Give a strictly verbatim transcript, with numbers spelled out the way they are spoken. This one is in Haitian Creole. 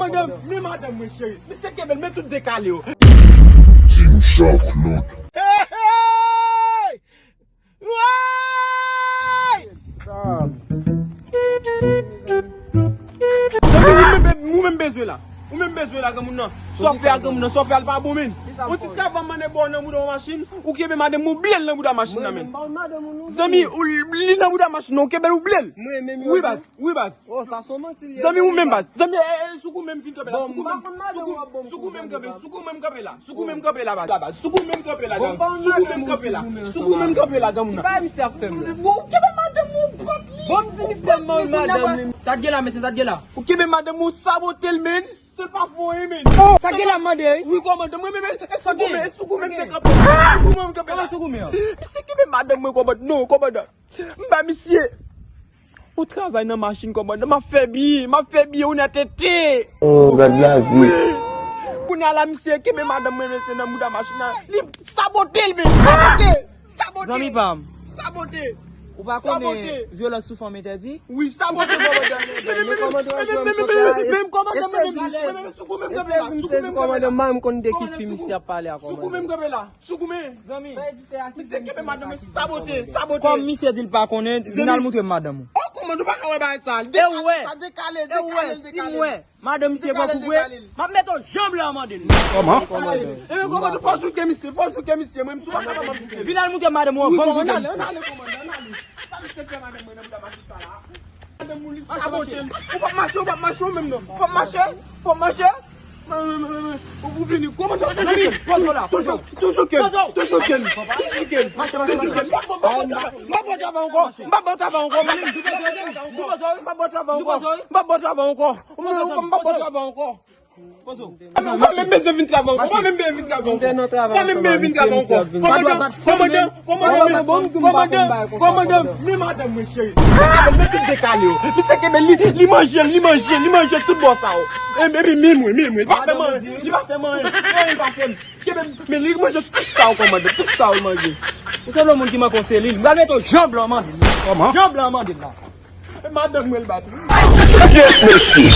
Madanm, men madanm mwen cheri. Misye kenbe l, men tout dekale yo. Team Jean-Claude. Hey, hey! Woy! Zanmi, ou menm be- ou menm bezwen la. Ou menm bezwen la, granmoun nan. Sa w fè a granmoun nan, sa w fè a l pa bon menm. On ti travay m mande ba w nan bouda yon machin, ou kenbe madanm ou ble l nan bouda machin nan menm. Zanmi, ou li nan bouda machin nan, ou kenbe l ou ble l. Wi baz, wi baz. Zanmi ou menm baz. Zanmi, eh, eh, sou kou menm vin kanpe la. Sou kou menm, sou kou menm kanpe, sou kou menm kanpe la. Sou kou menm kanpe la baz. Sou kou menm kanpe la granmoun. Sou kou menm kanpe la. Sou kou menm kanpe la granmoun nan. Ou kenbe madanm ou bat li. Bon, m di misye m manman madanm li. Sa t gen la mesye, sa t gen la? Ou kenbe madanm ou sabote l menm. Se l pa fon en menm. Sa t gen la mande wi. Wi kòmandan, mwen menm e sou kou menm, e sou kou menm te kanpe. Sou kou menm kanpe la. Misye kenbe madanm mwen kòmandan. Non kòmandan. M ba misye. Ou travay nan machin kòmandan, m ap fè byen, m ap fè byen, ou nan tete. Oh, gad lavi. Kounye a la misye kenbe madanm mwen mesye nan mouda machin nan. Li sabote l menm, sabote, sabote. Zanmi pa m. Sabote. Ou pa konnen vyolans sou fanm entèdi? Wi, sabote kòmandan. Men kòmandan, men kòmandan, men sou kou menm kanpe la. Sou kou menm kanpe la. Sou kou menm kanpe la. Sou kou menm. Zanmi. Misye kenbe madanm mwen sabote, sabote. Kòm misye di l pa konnen, vin al moutre m madanm ou. Oh, kòmandan, ou pa ka wè bagay sa. Dekale sa, dekale, dekale, dekale. Madanm misye pran kouvre, m ap mete yon janm la mande l. Kòman? Ebyen kòmandan, fò jouke misye, fò jouke misye. Mwen, m sou pa ka pa m ap jouke. Vin al moutre madanm ou anvan m jouke misye. Ann ale, ann ale, kòmandan, ann ale. Sa misye fè madanm mwen nan mouda machin sa la? Madanm ou li sabote l. Ou p ap mache, ou p ap mache ou menm non. Ou p ap mache, ou p ap mache. Ou vini, kòmandan, toujou kenn. Toujou, toujou kenn. Toujou kenn. Mache, mache, mache. M p ap ba w travay ankò. M p ap ba w travay ankò. M p ap ba w travay ankò. M p ap ba w travay ankò. M p ap ba w travay ankò. Ou pa menm bezwen vin travay ankò. Ou pa menm bezwen vin travay ankò. Ou pa menm bezwen vin travay ankò. Kòmandan, kòmandan, kòmandan, kòmandan, kòmandan, men madanm mwen cheri. Misye kenbe l, men tout dekale yo. Misye kenbe l, li, li manje, li manje, li manje tout bò sa yo. Epi men mwen, men mwen. Li pa fè m anyen, li pa fè m anyen. Anyen li pa fè m. Kenbe, men li manje tout sa yo kòmandan, tout sa yo manje. Ou sanble yon moun ki manke yon selil. M pral mete yon jan blan mande l. Kòman? Jan blan mande l la. Madanm mwen l bat. Yes, mesye.